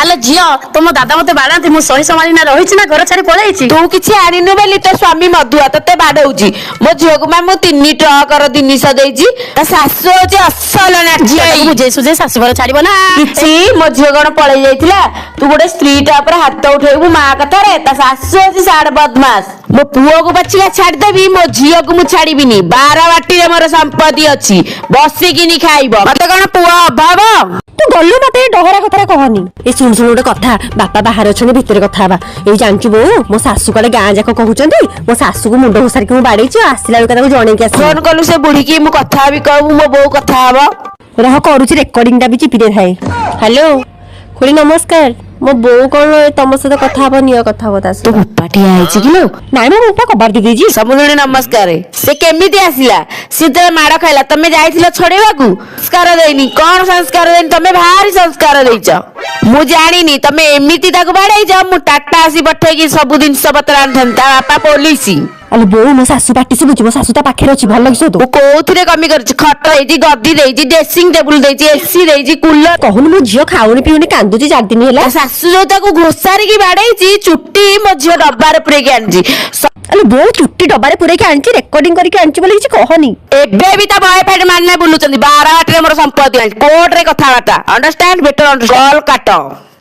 ଆଲୋ ଝିଅ, ତମ ଦାଦା ମତେ ବାଡାନ୍ତି, ମୁଁ ସହି ସମାଳି ନା ରହିଛି ନା ଘର ଛାଡି ପଳେଇଛି। ତୁ କିଛି ଆଣିନୁ ବୋଲି ତୋ ସ୍ୱାମୀ ମଦୁଆ ତତେ ବାଡଉଛି। ମୋ ଝିଅକୁ ମା ମୁଁ 3 ଟ୍ରକର ଜିନିଷ ଦେଇଛି। ତା ଶାଶୁ ହଉଛି ଅସଲ ନାଚେଇ। ଝିଅଟାକୁ ବୁଝେଇ ସୁଝେଇ ଶାଶୁ ଘର ଛାଡିବ ନା? କିଛି ମୋ ଝିଅ କଣ ପଳେଇ ଯାଇଥିଲା? ତୁ ଗୋଟେ ସ୍ତ୍ରୀଟା ଉପରେ ହାତ ଉଠେଇବୁ ମା କଥାରେ? ତା ଶାଶୁ ହଉଛି ସାଡ ବଦମାସ। ମୋ ପୁଅକୁ ପଛିକା ଛାଡିଦେବି, ମୋ ଝିଅକୁ ମୁଁ ଛାଡିବିନି। ବାରବାଟୀରେ ମୋର ସମ୍ପତ୍ତି ଅଛି, ବସିକିନି ଖାଇବ। ମତେ କଣ ପୁଅ ଅଭାବ? ତୁ ଗଲୁ, ମତେ ଏ ଡହରା କଥାରେ କହନି। ଏ ଶୁଣ ଶୁଣ, ଗୋଟେ କଥା, ବାପା ବାହାରେ ଅଛନ୍ତି, ଭିତରେ କଥା ହବା। ଏଇ ଜାଣିଛୁ ବୋଉ, ମୋ ଶାଶୁ କାଳେ ଗାଁ ଯାକ କହୁଛନ୍ତି ମୋ ଶାଶୁକୁ ମୁଣ୍ଡ ଘୋଷାରିକି ମୁଁ ବାଡେଇଛି, ଆଉ ଆସିଲା ବେଳକୁ ତାକୁ ଜଣେଇକି ଆସିବି। ଫୋନ କଲୁ ସେ ବୁଢୀକି, ମୁଁ କଥା ହେବି, କହିବୁ ମୋ ବୋଉ କଥା ହବ। ରହ, କରୁଛି, ରେକର୍ଡିଂ ଟା ବି ଚିପି ଦେଇଥାଏ। ହ୍ୟାଲୋ ଖୁଡି, ନମସ୍କାର। ମୋ ବୋଉ କଣ ତମ ସହିତ କଥା ହବ, ନିଅ କଥା ହବ ତା ତୋ ସହିତ। ବୋପା ଠିଆ ହେଇଛି କିଲୋ? ନାଇଁ, ମୋ ବୋପା କବାଟ ଦେଇ ଦେଇଛି। ସମୁଦୁଣୀ ନମସ୍କାର। ସେ କେମିତି ଆସିଲା? ସେ ଯେତେବେଳେ ମାଡ ଖାଇଲା ତମେ ଯାଇଥିଲ ଛଡେଇବାକୁ? ସଂସ୍କାର ଦେଇନି କଣ? ସଂସ୍କାର ଦେଇନି? ତମେ ଭାରି ସଂସ୍କାର ଦେଇଛ। ମୁଁ ଜାଣିନି ତମେ ଏମିତି ତାକୁ ବାଡେଇଛ। ମୁଁ ଟାଟା ଆସି ପଠେଇକି ସବୁ ଜିନିଷ ପତ୍ର ଆଣିଥାନ୍ତି। ତା ବାପା ପୋଲିସ। ଆଲୋ ବୋଉ, ମୋ ଶାଶୁ ପାଟି ଶୁଭୁଛି, ମୋ ଶାଶୁ ତା ପାଖରେ ଅଛି, ଭଲ କି ତୁ। ମୁଁ କୋଉଥିରେ କମି କରିଛି? ଖଟ ଦେଇଛି, ଗଦି ଦେଇଛି, ଡ୍ରେସିଂ ଟେବୁଲ ଦେଇଛି, ଏସି ଦେଇଛି, କୁଲର। କହୁନୁ, ମୋ ଝିଅ ଖାଉନି ପିଉନି, କାନ୍ଦୁଛି 4 ଦିନ ହେଲା। ତା ଶାଶୁ ଯୋଉ ତାକୁ ଘୋଷାରିକି ବାଡେଇଛି, ଚୁଟି ମୋ ଝିଅ ଡବାରେ ପୁରେଇକି ଆଣିଛି। ଆଲୋ ବୋଉ, ଚୁଟି ଡବାରେ ପୁରେଇକି ଆଣିଛି, ରେକର୍ଡିଂ କରିକି ଆଣିଛି ବୋଲି କିଛି କହନି। ଏବେ ବି ତା ବୟଫ୍ରେଣ୍ଡ ମାନେ ବୁଲୁଛନ୍ତି। ବାରବାଟୀରେ ମୋର ସମ୍ପତ୍ତି ଆଣିଛି। କୋର୍ଟରେ କଥାବାର୍ତ୍ତା, ଅଣ୍ଡରଷ୍ଟାଣ୍ଡ? Better understand. କଲ୍ କାଟ।